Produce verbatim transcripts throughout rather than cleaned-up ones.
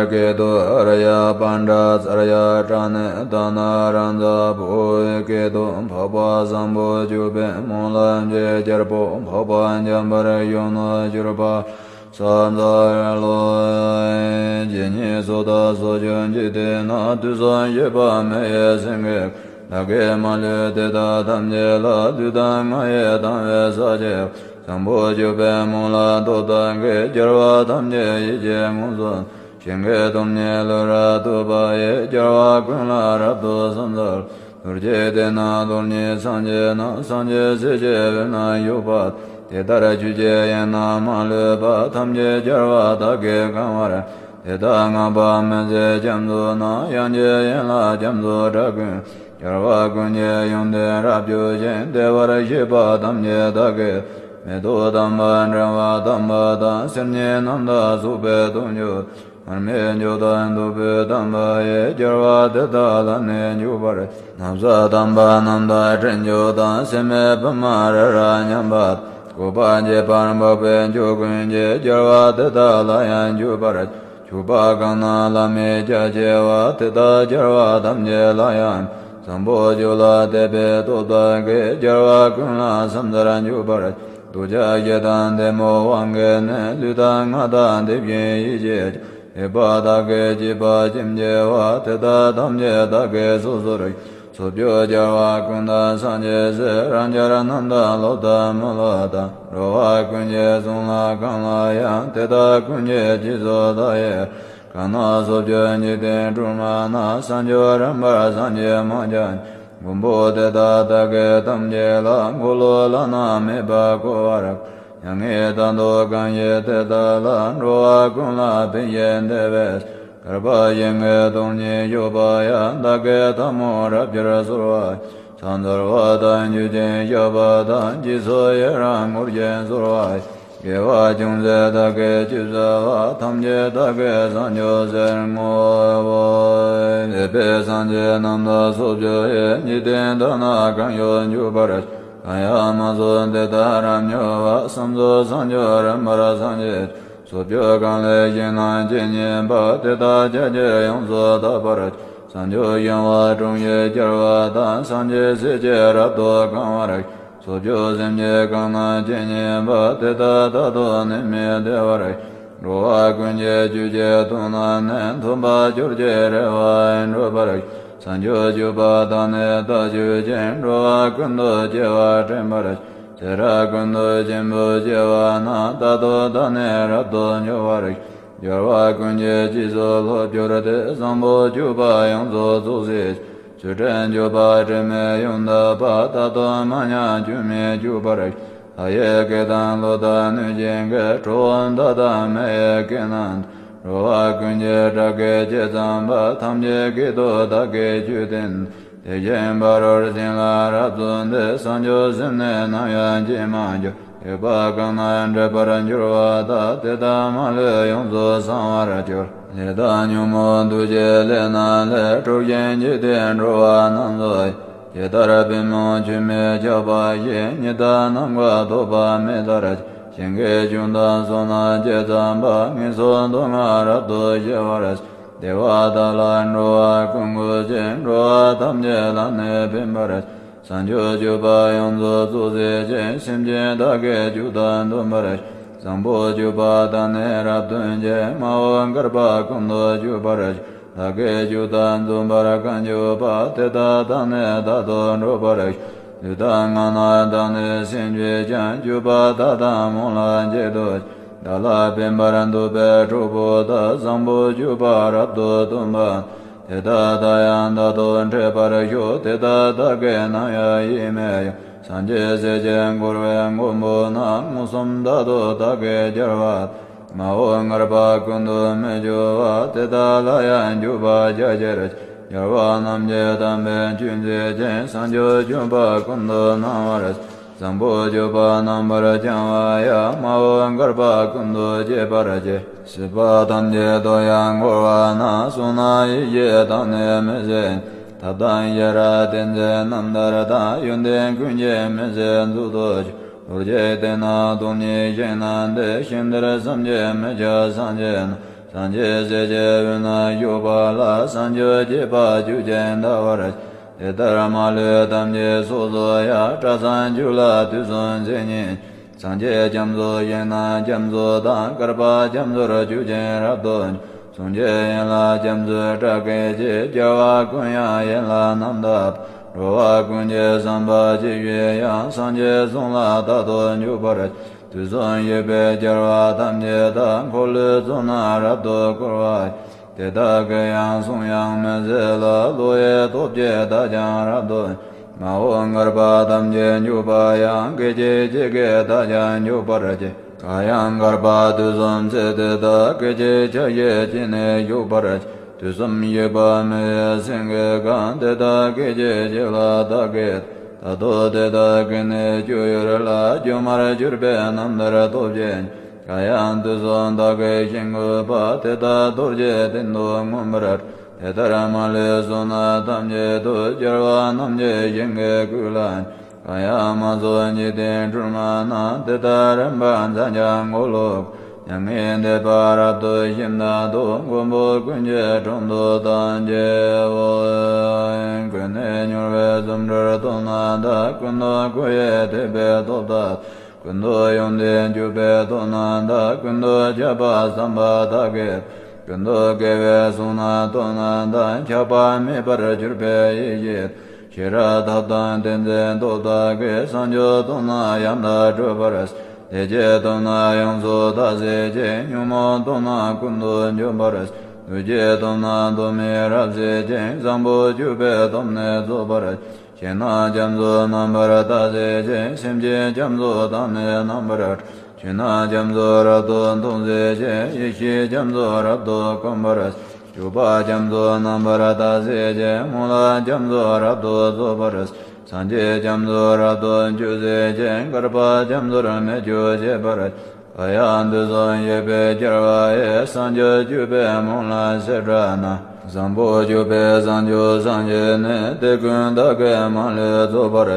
སྐད་དུ་ཨཱརྱ་པཎྜ་ཙརྱ་པྲ་ཎི་ཏཱ་ན་རཱ་ཛ་བོ་ཡི་སྐད་དུ་འཕགས་པ་སམ་བྷོ་ཅུ་པའི་སྨོན་ལམ་གྱི་རྒྱལ་པོ་འཕགས་པ་འཇམ་དཔལ་གཞོན་ནུར་གྱུར་པ། ས་འཛར་ལོ། ཇི་སྙེད་སུ་དག་སོགས་ཀྱང་འཇིག་རྟེན་ན། དུས་གསུམ་གཤེགས་པ་མི་ཡི་སེང་གེ། བདག་གིས་མ་ལུས་དེ་དག་ཐམས་ཅད་ལ། ལུས་དང་ངག་ཡིད་དང་བས་ཕྱག་བགྱིའོ། སམ་བྷོ་ཅུ་པའི་སྨོན་ལམ་ཐོབ་བདག་གིས། རྒྱལ་བ་ཐམས་ཅད་ཡིད་ཀྱིས་མངོན་སུམ། ཞིང་གི་སྟོང་ཉིད་བློ་རབ་ཐོབ་པ་ཡིས། རྒྱལ་བ་ཀུན་ལ་རབ་ཏུ་ཕྱག་འཚལ་ལོ། རྡོ་རྗེ་གདན་ནི་རྡོར་སྙིང་སངས་རྒྱས་ན། སངས་རྒྱས་སྲས་ཀྱི་དབུས་ན་བཞུགས་པ། དེ་ལྟར་ཆོས་ཀྱི་དབྱིངས་རྣམས་མ་ལུས་པ། ཐམས་ཅད་རྒྱལ་བ་དག་གིས་གང་བར། དེ་དག་བསྔགས་པ་མི་ཟད་རྒྱ་མཚོ་རྣམས། དབྱངས་ཀྱི་ཡན་ལག་རྒྱ་མཚོའི་སྒྲ་ཀུན། རྒྱལ་བ་ཀུན་གྱི་ཡོན་ཏན་རབ་བརྗོད་ཅིང་། བདེ་བར་གཤེགས་པ་ཐམས་ཅད་དག་གི། མེ་ཏོག་དམ་པ་དྲི་མ་དམ་པ་དང་། སེར་སྙིའི་རྣམ་ཐར་སོགས་པའི་དོན་བརྗོད། མར་མེ་མཆོག་དང་ཐུབ་པའི་དམ་པ་ཡིས། རྒྱལ་བ་དེ་དག་ལ་ནི་འཇུག་པར། ན་བཟའ་དམ་པ་རྣམ་དག་སྤྲིན་མཆོག་དང་། སྲེད་མེད་བི་མ་རི་རབ་མཉམ་པ། བཀོད་པ་ཁྱད་པར་འཕགས་པའི་མཆོག་ཀུན་གྱིས། རྒྱལ་བ་དེ་དག་ལ་ཡང་འཇུག་པར། ཕྱུག་པ་གང་རྣམས་བླ་མེད་རྒྱ་ཆེ་བ། དེ་དག་རྒྱལ་བ་ཐམས་ཅད་ལ་ཡང་། སམ་བྷོ་ཅུ་ལ་དད་པས་ཐོབ་བདག་གིས། རྒྱལ་བ་ཀུན་ལ་ཕྱག་འཚལ་འཇུག་པར། འདོད་ཆགས་ཞེ་སྡང་གཏི་མུག་དབང་གིས་ནི། ལུས་དང་ངག་དང་དེ་བཞིན་ཡིད་ཀྱིས་ཀྱང་། ཡོད་པ་དག་གིས་བྱས་པ་ཅིའམ་བྱེད་པ། དེ་དག་ཐམས་ཅད་བདག་གིས་སོ་སོར་བྱས། ཚོགས་སྦྱོར་རྒྱལ་བ་ཀུན་དང་སངས་རྒྱས་སྲས། རང་རྒྱལ་རྣམས་དང་སློབ་དང་མི་སློབ་དང་། འགྲོ་བ་ཀུན་གྱི་གསུང་ལ་གང་ལ་ཡང་། དེ་དག་ཀུན་གྱི་རྗེས་སུ་བདག་ཡི་རང་། གང་རྣམས་ཚོགས་སྦྱོར་འཇིག་རྟེན་སྒྲོན་མ་ན། བྱང་ཆུབ་རིམ་པར་སངས་རྒྱས་མང་ཆེ་མགོན་པོ་དེ་དག་བདག་གིས་ཐམས་ཅད་ལ། འཁོར་ལོ་བླ་ན་མེད་པ་བསྐོར་བར། མྱ་ངན་ལྟ་མདོ་གང་ཞིག་དེ་དག་ལ། འགྲོ་བ་ཀུན་ལ་ཕན་ཞིང་བདེ་བའི་ཕྱིར། བསྐལ་པ་ཞིང་གི་སྟོང་ཉིད་ཡོད་པ་ཡང་། བདག་གིས་ཐལ་མོ་རབ་སྦྱར་གསོལ་བ། ཕྱག་འཚལ་བ་དང་མཆོད་ཅིང་བཤགས་པ་དང་། རྗེས་སུ་ཡི་རང་བསྔོ་ཞིང་གསོལ་བ། དགེ་བ་ཅུང་ཟད་བདག་གིས་ཅི་བསགས་པ། ཐམས་ཅད་བདག་གིས་བྱང་ཆུབ་ཕྱིར་བསྔོའོ། འདས་པའི་སངས་རྒྱས་རྣམས་དང་ཚོགས་སྦྱོར་ཡི། འཇིག་རྟེན་དག་ན་གང་ཡོད་འཇུག་པར། གང་ཡང་མ་ཚོགས་དེ་དག་རབ་མྱུར་བར། བསམ་རྫོགས་བྱང་ཆུབ་རིམ་པར་སངས་རྒྱས། ཚོགས་སྦྱོར་གང་ལེགས་ཤིང་རྣམ་དཔྱོད་སྙོམས་པ། དེ་དག་ཕྱོགས་བཅུར་ཡོངས་སུ་དག་པར། བྱང་ཆུབ་ཤིང་དབང་དྲུང་གི་རྒྱལ་བ་དང་། སངས་རྒྱས་སྲས་ཀྱིས་རབ་ཏུ་གང་བར། ཚོགས་སྦྱོར་སེམས་བསྐྱེད་གང་རྣམས་ཀྱིས་མཉེས་པ། དེ་དག་རྟག་ཏུ་ནད་མེད་བདེ་བར། འགྲོ་བ་ཀུན་གྱི་རྒྱུད་ཀྱི་དོན་རྣམས་ནི། མཐུན་པར་གྱུར་ཅིང་རེ་བ་འགྲུབ་པར། བྱང་ཆུབ་སྤྱོད་པ་དག་ནི་བདག་ཞུ་ཅིང་། འགྲོ་བ་ཀུན་ཏུ་སྐྱེ་བ་དྲན་པར་བྱ། ཚེ་རབས་ཀུན་ཏུ་འཆི་འཕོ་སྐྱེ་བ་ན། རྟག་ཏུ་བདག་ནི་རབ་ཏུ་འབྱུང་བར་ཤོག། རྒྱལ་བ་ཀུན་གྱི་རྗེས་སུ་སློབ་གྱུར་ཏེ། བཟང་པོ་སྤྱོད་པ་ཡོངས་སུ་རྫོགས་སའི་ཆོས། ཚུལ་ཁྲིམས་སྤྱོད་པ་དྲི་མེད་ཡོངས་དག་པ། རྟག་ཏུ་མ་ཉམས་སྐྱོན་མེད་སྤྱོད་པར་ཤོག། ལྷ་ཡི་སྐད་དང་ཀླུ་དང་གནོད་སྦྱིན་སྐད། གྲུལ་བུམ་དག་དང་མི་ཡི་སྐད་རྣམས་དང་། འགྲོ་བ་ཀུན་གྱི་སྒྲ་སྐད་ཇི་ཙམ་པ། ཐམས་ཅད་སྐད་དུ་བདག་གིས་ཆོས་བསྟན་ཏོ། དེ་བཞིན་ཕ་རོལ་ཕྱིན་ལ་རབ་བརྩོན་ཏེ། བྱང་ཆུབ་སེམས་ནི་ནམ་ཡང་བརྗེད་མ་གྱུར། ཡོད་པ་གང་རྣམས་འབྲས་བུར་འགྱུར་བ་དག། དེ་དག་མ་ལུས་ཡོངས་སུ་བྱང་བར་གྱུར། ལས་དང་ཉོན་མོངས་འདུ་བྱེད་ལས་རྣམས་ལས། གྲོལ་ཞིང་འཇིག་རྟེན་འགྲོ་བ་རྣམས་སུ། ཇི་ལྟར་པུས་མོ་ཆུ་མིག་ཁྱབ་པ་བཞིན། ཉི་ཟླ་ནམ་མཁའ་ཐོགས་པ་མེ་ལྟར་ཆེ། ཞིང་གི་ཆུ་དང་སོ་ནམ་ཇི་ཙམ་པ། ངན་སོང་སྡུག་བསྔལ་རབ་ཏུ་ཞི་བར་བྱེད། བདེ་བ་དག་ལ་འགྲོ་བ་ཀུན་འགོད་ཅིང་། འགྲོ་བ་ཐམས་ཅད་ལ་ནི་ཕན་པར་བྱེད། བྱང་ཆུབ་སྤྱོད་པ་ཡོངས་སུ་རྫོགས་བྱེད་ཅིང་། སེམས་ཅན་དག་གི་སྤྱོད་དང་མཐུན་པར་བྱེད། བཟང་པོ་སྤྱོད་པ་དག་ནི་རབ་སྟོན་ཅིང་། མ་འོངས་བསྐལ་པ་ཀུན་ཏུ་སྤྱོད་པར་བྱེད། བདག་གི་སྤྱོད་དང་མཚུངས་པར་གང་སྤྱོད་པ། དེ་དག་དང་ནི་རྟག་ཏུ་འགྲོགས་པར་བྱེད། ལུས་དང་ངག་རྣམས་དག་ནི་སེམས་ཀྱིས་ཀྱང་། སྤྱོད་པ་དག་དང་སྨོན་ལམ་གཅིག་ཏུ་བྱེད། བདག་ལ་ཕན་པར་འདོད་པའི་གྲོགས་པོ་དག། བཟང་པོ་སྤྱོད་པ་རབ་ཏུ་སྟོན་པ། དེ་དག་དང་ཡང་རྟག་ཏུ་འཕྲད་པར་ཤོག། དེ་དག་བདག་གིས་ནམ་ཡང་ཡིད་མི་དབྱུང་། སངས་རྒྱས་སྲས་ཀྱི་འཁོར་བའི་མགོན་པོ་རྣམས། མངོན་སུམ་རྟག་ཏུ་བདག་གིས་རྒྱལ་བ། མ་འོངས་བསྐལ་པ་ཀུན་ཏུ་མི་སྐྱོ་བ། དེ་དག་ལ་ཡང་འཇུག་པར་བྱ་ཕྱིར། རྒྱལ་བ་རྣམས་ཀྱི་དམ་པའི་ཆོས་མཛད་ཅིང་། བྱང་ཆུབ་སྤྱོད་པ་ཀུན་ཏུ་སྣང་བར། བཟང་པོ་སྤྱོད་པ་རྣམ་པར་སྦྱང་བ་ཡང་། མ་འོངས་བསྐལ་པ་ཀུན་ཏུ་སྤྱད་པར་བྱེད། སྲིད་པ་ཐམས་ཅད་དུ་ཡང་འཁོར་བ་ན། བསོད་ནམས་ཡེ་ཤེས་དག་ནི་མི་ཟད། ཐབས་དང་ཤེས་རབ་ཏིང་འཛིན་རྣམ་ཐར་དང་། ཡོན་ཏན་ཀུན་གྱི་མི་ཟད་མཛོད་དུ་གྱུར། རྡོ་རྗེ་གདན་ནི་རྡོར་སྙིང་ཞིང་རྣམས་ཏེ། ཞིང་དེར་བསམ་གྱིས་མི་ཁྱབ་སངས་རྒྱས་རྣམས། སངས་རྒྱས་སྲས་ཀྱི་དབུས་ན་བཞུགས་པ་ལ། སངས་རྒྱས་བཅས་པ་བཅུ་གཅིག་འདའ་བར་བྱེད། དེ་ལྟར་མ་ལུས་ཐམས་ཅད་སོ་སོ་ཡང་། སྐྲ་བསང་བཅུ་ལ་དུས་གསུམ་ཚེ་ཉིད། སངས་རྒྱས་རྒྱ་མཚོ་ཞིང་རྣམས་རྒྱ་མཚོ་དང་། བསྐལ་པ་རྒྱ་མཚོར་ཆུ་ཆེན་རབ་ཏུ། གསུང་གཅིག་ཡན་ལག་རྒྱ་མཚོའི་སྒྲ་སྐད་ཀྱིས། རྒྱལ་བ་ཀུན་དབྱངས་ཡན་ལག་རྣམ་དག་པ། འགྲོ་བ་ཀུན་གྱི་བསམ་པ་ཇི་བཞིན་དབྱངས། སངས་རྒྱས་གསུང་ལ་རྟག་ཏུ་འཇུག་པར་བྱེད། དུས་གསུམ་བཞུགས་པའི་རྒྱལ་བ་ཐམས་ཅད་དག་འཁོར་ལོའི་གཙུག་ན་རབ་ཏུ་བསྐོར་བར་བྱེད། དེ་དག་གི་ཡང་གསུང་དབྱངས་མི་ཟད་ལ། བློ་ཡི་སྟོབས་ཀྱིས་བདག་ཀྱང་རབ་ཏུ། མ་འོངས་བསྐལ་པ་ཐམས་ཅད་འཇུག་པ་ཡང་། སྐད་ཅིག་གཅིག་གིས་བདག་ཀྱང་འཇུག་པར་བྱེད། གང་ཡང་བསྐལ་པ་དུས་གསུམ་ཚེ་དེ་དག་སྐད་ཅིག་ཆ་ཤས་གཅིག་ནས་འཇུག་པར་བྱེད། དུས་གསུམ་བཞུགས་པ་མི་ཡི་སེང་གེ་གང་། དེ་དག་སྐད་ཅིག་གཅིག་ལ་བདག་གིས། ད་དུང་དེ་དག་གི་ནི་སྤྱོད་ཡུལ་ལ། སྒྱུ་མར་གྱུར་པའི་རྣམ་ཐར་སྟོབས་ཆེན། གང་ཡང་དུས་གསུམ་བདག་གིས་ཤེས་དགོས་པ། དེ་དག་རྡོ་རྗེའི་གདན་དུ་མངོན་པར། དེ་ལྟར་མ་ལུས་གསུང་རྣམས་ཐམས་ཅད་དུ། རྒྱལ་བ་རྣམས་ཀྱི་ཞིང་གི་སྐུ་ལ། གང་ཡང་མ་གསུངས་འཇིག་རྟེན་སྒྲོན་མ་རྣམས། དེ་དག་རིམ་པར་མཚན་བྱང་འཁོར་ལོ། མྱ་ངན་འདས་པ་རབ་ཏུ་ཞི་བདག་ཏུ། མགོན་པོ་ཀུན་གྱི་དྲུང་དུ་བདག་མཆིའོ། ཀུན་ནས་མྱུར་བའི་རྫུ་འཕྲུལ་སྟོབས་རྣམས་དང་། ཀུན་ཏུ་བསྐོར་ཡི་ཐེག་པའི་སྟོབས་དག་ཀུན་ཏུ་ཡོངས་བསྟན་གྱུར་པའི་སྟོབས་རྣམས་དང་། ཀུན་ཏུ་ཁྱབ་པ་བསམ་པ་དག་གིས། ཀུན་ཏུ་དགེ་བའི་གསུང་རྣམས་སྟོབས་རྣམས་དང་། ཆགས་པ་མེད་པར་གྱུར་པའི་ཡེ་ཤེས། ཤེས་རབ་ཐབས་དང་ཏིང་འཛིན་སྟོབས་དག་གིས། བྱང་ཆུབ་སྟོབས་རྣམས་ཡང་དག་སྒྲུབ་པར་བྱེད། བདེ་སྐྱིད་སྟོབས་རྣམས་ཡོངས་སུ་དག་བྱེད་ཅིང་། ཉོན་མོངས་སྟོབས་རྣམས་ཀུན་ཏུ་འཇོམས་པར་བྱེད། འདུ་བྱེད་སྟོབས་རྣམས་སྟོབས་མེད་རབ་བྱེད་ཅིང་། བཟང་པོ་སྤྱོད་པའི་སྟོབས་ནི་རྫོགས་པར་བྱེད། ཞིང་རྣམས་རྒྱ་མཚོའི་རྣམ་པར་དག་བྱེད་ཅིང་། སེམས་ཅན་རྒྱ་མཚོ་དང་ནི་རྣམ་པར་གྲོལ། ཆོས་རྣམས་རྒྱ་མཚོ་རབ་ཏུ་མཐོང་བྱེད་ཅིང་། ཡེ་ཤེས་རྒྱ་མཚོ་རབ་ཏུ་གོམས་པར། སྤྱོད་པ་རྒྱ་མཚོའི་རྣམ་པར་དག་བྱེད་ཅིང་། སྨོན་ལམ་རྒྱ་མཚོ་རབ་ཏུ་རྫོགས་པར། སངས་རྒྱས་རྒྱ་མཚོ་རབ་ཏུ་སྤྱོད་བྱེད་ཅིང་། བསྐལ་པ་རྒྱ་མཚོར་མི་སྐྱོ་བྱེད་པར། གང་ཡང་དུས་གསུམ་བཞུགས་པའི་རྒྱལ་བ་ཡི། བྱང་ཆུབ་སྤྱོད་པའི་སྨོན་ལམ་བྱེ་བྲག་རྣམས། བཟང་པོ་སྤྱོད་པའི་བྱང་ཆུབ་སངས་རྒྱས་ནི། དེ་ཀུན་བདག་གིས་མ་ལུས་རྫོགས་པར།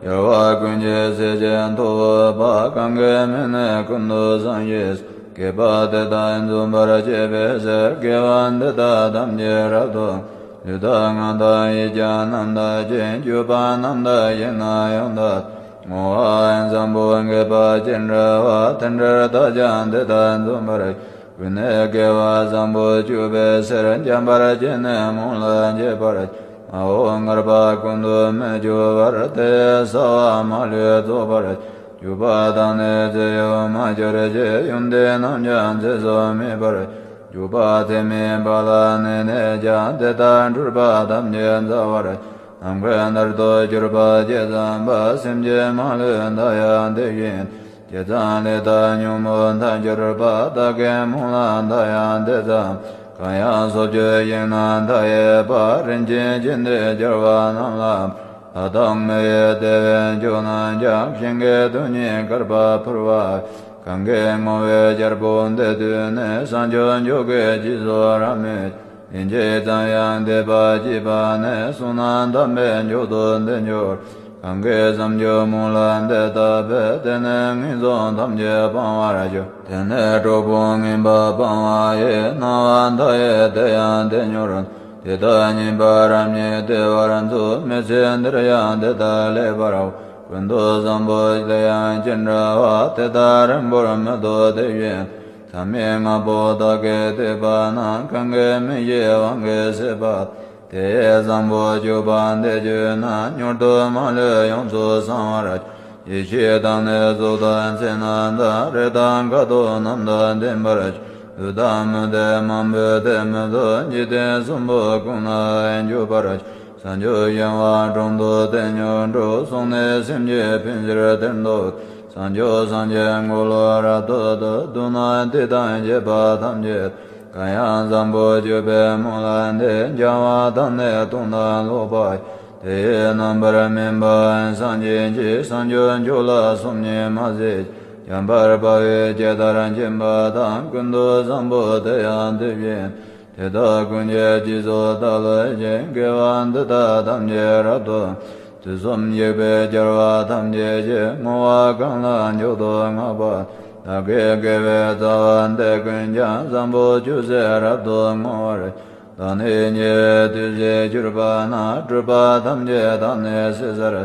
རྒྱལ་བ་ཀུན་གྱི་སྲས་ཀྱི་ཐུ་བོ་པ། གང་གི་མིང་ནི་ཀུན་ཏུ་བཟང་ཞེས། བསྐལ་པ་དེ་དག་འཇོམས་པར་བྱེད་པའི་ཕྱིར། དགེ་བ་འདི་དག་ཐམས་ཅད་རབ་ཏུ། ལུས་དང་ངག་དང་ཡིད་ཀྱང་རྣམ་དག་ཅིང་། སྤྱོད་པ་རྣམས་དག་ཞིང་རྣམས་ཡང་དག་བསྔོ་བ་བཟང་པོ་དགེ་བ་ཅི་འདྲ་བ། དེ་འདྲར་བདག་ཀྱང་དེ་དག་འཇོམས་པར། ཀུན་ནས་དགེ་བ་བཟང་པོ་སྤྱོད་པའི་ཕྱིར། འཇམ་དཔལ་གྱིས་ནི་སྨོན་ལམ་བགྱིད་པར། མ་འོངས་བསྐལ་པ་ཀུན་ཏུ་མི་སྐྱོ་བར། དེ་ཡི་བྱ་བ་མ་ལུས་རྫོགས་པར། སྤྱོད་པ་དག་ནི་ཚེ་ཡོད་མ་གྱུར་ཅིག་ཡོན་ཏན་རྣམས་ཀྱང་ཚེ་སྲོག་མེད་པར། སྤྱོད་པ་ཚད་མེད་པ་ལ་གནས་ནས་ཀྱང་། དེ་དག་འཁྲུལ་པ་ཐམས་ཅད་འཛག་པར། ནམ་མཁའི་མཐར་ཐུག་གྱུར་པ་ཇི་ཙམ་པ། སེམས་ཅན་མ་ལུས་བདག་ཡང་དེ་བཞིན། ཇི་ཙམ་ལས་དག་ཉོན་མོངས་མཐར་གྱུར་པ། བདག་གི་སྨོན་ལམ་དག་ཡང་དེ་ཙམ། གང་ཡང་སོ་སྐྱེ་ཞིང་རྣམས་མཐའ་ཡས་པ། རིན་ཆེན་ཆོས་འདི་རྒྱལ་བ་རྣམས་ལ། ལྷ་དང་མི་ཡི་བདེ་བའི་མཆོག་རྣམས་ཀྱང་། ཞིང་གི་རྡུལ་སྙེད་བསྐལ་པར་ཕུལ་བ། གང་གིས་བསྔོ་བའི་རྒྱལ་པོ་འདི་ཐོས་ནས། བྱང་ཆུབ་མཆོག་གི་རྗེས་སུ་རབ་མོས། ལན་གཅིག་ཙམ་ཡང་འདས་པ་སྐྱེས་པ་ནས། བསོད་ནམས་དམ་པའི་མཆོག་ཏུ་འདི་འགྱུར། གང་གིས་བྱང་ཆུབ་སྨོན་ལམ་འདི་བཏབ་པས། དེ་ནི་ངན་སོང་ཐམས་ཅད་སྤང་བར་འགྱུར། དེ་ནི་གྲོགས་པོ་ངན་པ་སྤང་བ་ཡི། སྣང་བ་མཐའ་ཡས་དེ་ཡང་དེ་མྱུར། དེ་དག་ཉེས་པ་རབ་སྙེགས་བདེ་བར་འཚོ། མི་ཚེ་འདིར་ཡང་དེ་དག་ལེགས་པར་འོང་། ཀུན་ཏུ་བཟང་པོ་དེ་ཡང་ཅི་འདྲ་བ། དེ་དག་རིང་པོར་མི་ཐོགས་དེ་བཞིན། མཚམས་མེད་ལྔ་པོ་དག་གི་ཐེག་པ་རྣམས། གང་གིས་མི་ཤེས་དབང་གིས་ཟད་པ་དག་དེ་ཡི་བཟང་པོ་སྤྱོད་པ་འདི་བརྗོད་ན། མྱུར་དུ་མ་ལུས་ཡོངས་སུ་སངས་པར་འགྱུར། ཡེ་ཤེས་དང་ནི་གཟུགས་དང་ཚེ་རྣམས་དང་། རེག་དང་ཁ་དོག་རྣམས་དང་ལྡན་པར་འགྱུར། ལུས་དང་མི་ལྡན་མང་པོས་དེ་མི་ཚོར། འཇིག་རྟེན་གསུམ་པོ་ཀུན་ན་ཡང་འགྱུར་བར་འགྱུར། བྱང་ཆུབ་ཤིང་དབང་དྲུང་དུ་དེ་མྱུར་འགྲོ། སོང་ནས་སེམས་ཅན་ཕན་ཕྱིར་དེར་འདུག་བྱང་ཆུབ་སངས་རྒྱས་འཁོར་ལོ་རབ་ཏུ་བསྡུ། བསྡུ་ན་དེ་དང་བཅས་པ་ཐམས་ཅད། གང་ཡང་བཟང་པོ་སྤྱོད་པའི་སྨོན་ལམ་འདི། སྦྱང་བ་དང་ནི་མཐོང་དང་ཀློག་པ། དེ་ཡི་རྣམ་པར་སྨིན་པ་སངས་རྒྱས་ཀྱི། བྱང་ཆུབ་མཆོག་ལ་སོམ་ཉི་མ་བྱེད། འཇམ་དཔལ་དཔའ་བོས་ཇི་ལྟར་མཁྱེན་པ་དང་། ཀུན་ཏུ་བཟང་པོ་དེ་ཡང་དེ་བཞིན། དེ་དག་ཀུན་གྱི་རྗེས་སུ་བདག་སློབ་ཅིང་། དགེ་བ་འདི་དག་ཐམས་ཅད་རབ་ཏུ། དུས་གསུམ་གཤེགས་པའི་རྒྱལ་བ་ཐམས་ཅད་ཀྱིས། བསྔོ་བ་གང་ལ་མཆོག་ཏུ་བསྔགས་པ། བདག་གི་དགེ་བའི་རྩ་བ་འདི་ཀུན་ཀྱང་བཟང་པོ་ཅུང་ཟད་རབ་ཏུ་བསྔོ་བར་ཤོག། བདག་ནི་ཉེ་བའི་དུས་སུ་གྱུར་པ་ན། སྒྲིབ་པ་ཐམས་ཅད་བདག་ནི་ཟད་སར།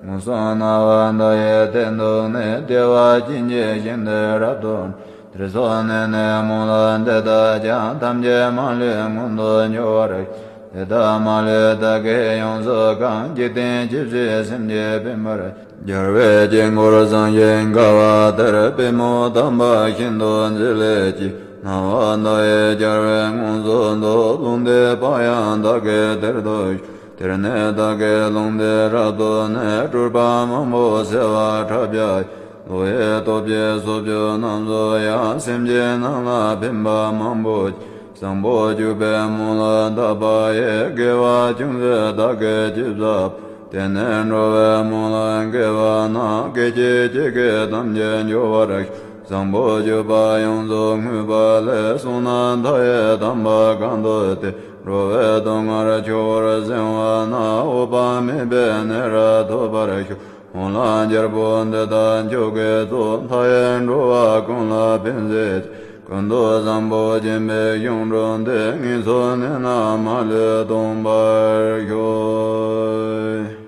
མངོན་སུམ་སྣང་བ་མཐའ་ཡས་སྟེང་དུ་ནི། བདེ་བ་ཅན་གྱི་ཞིང་དེར་རབ་ཏུ། དེར་སོང་ནས་ནི་མོན་ལུགས་འདི་དག་ཀྱང་། ཐམས་ཅད་མ་ལུས་མངོན་དུ་འགྱུར་བར་ཤོག། དེ་དག་མ་ལུས་བདག་གིས་ཡོངས་སུ་གང་། འཇིག་རྟེན་ཇི་སྲིད་སེམས་ཅན་ཕན་པར། རྒྱལ་བའི་དཀྱིལ་འཁོར་བཟང་ཞིང་དགའ་བ་དེར། པུས་མོ་བསྡམས་པ་བཞིན་དུ་མཛེས་ལེགས་ཀྱི། སྣང་བ་མཐའ་ཡས་རྒྱལ་བས་མངོན་སུམ་དུ། ལུང་བསྟན་པ་ཡང་བདག་གིས་དེར་ཐོབ་ཤོག། དེར་ནི་བདག་གིས་ལུང་བསྟན་རབ་ཏུ་ནི། སྤྲུལ་པ་མང་པོ་གསལ་བ་ཕྲག་བརྒྱ། བློ་ཡི་སྟོབས་ཀྱིས་སྲོག་གཅོད་རྣམས་སུ་ཡང་། སེམས་ཅན་རྣམས་ལ་ཕན་པ་མང་པོ་ཞིག། བཟང་པོ་སྤྱོད་པའི་མོན་ལུགས་དག་པ་ཡི། དགེ་བ་ཅུང་ཟད་བདག་གིས་ཅི་བསགས། དེ་ནི་འགྲོ་བའི་མོན་ལུགས་དགེ་བ་རྣམས། སྐད་ཅིག་གཅིག་གིས་ཐམས་ཅད་འབྱུང་བར་ཤོག། བཟང་པོ་སྤྱོད་པ་ཡོངས་སུ་བསྔོས་པ་ལས། བསོད་ནམས་མཐའ་ཡས་དམ་པ་གང་ཐོབ་སྟེ། འགྲོ་བའི་སྡུག་བསྔལ་ཆུ་བོར་བྱིང་བ་ན། འོད་དཔག་མེད་པའི་གནས་རབ་ཐོབ་པར་ཤོག། སྨོན་ལམ་རྒྱལ་པོ་འདི་དག་མཆོག་གི་གཙོ། མཐའ་ཡས་འགྲོ་བ་ཀུན་ལ་ཕན་མཛད་ཅིང་། ཀུན་ཏུ་བཟང་པོ་སྦྱིན་པའི་གཞུང་གྲུབ་སྟེ། ངན་སོང་གནས་རྣམས་མ་ལུས་སྟོངས་པར་ཤོག།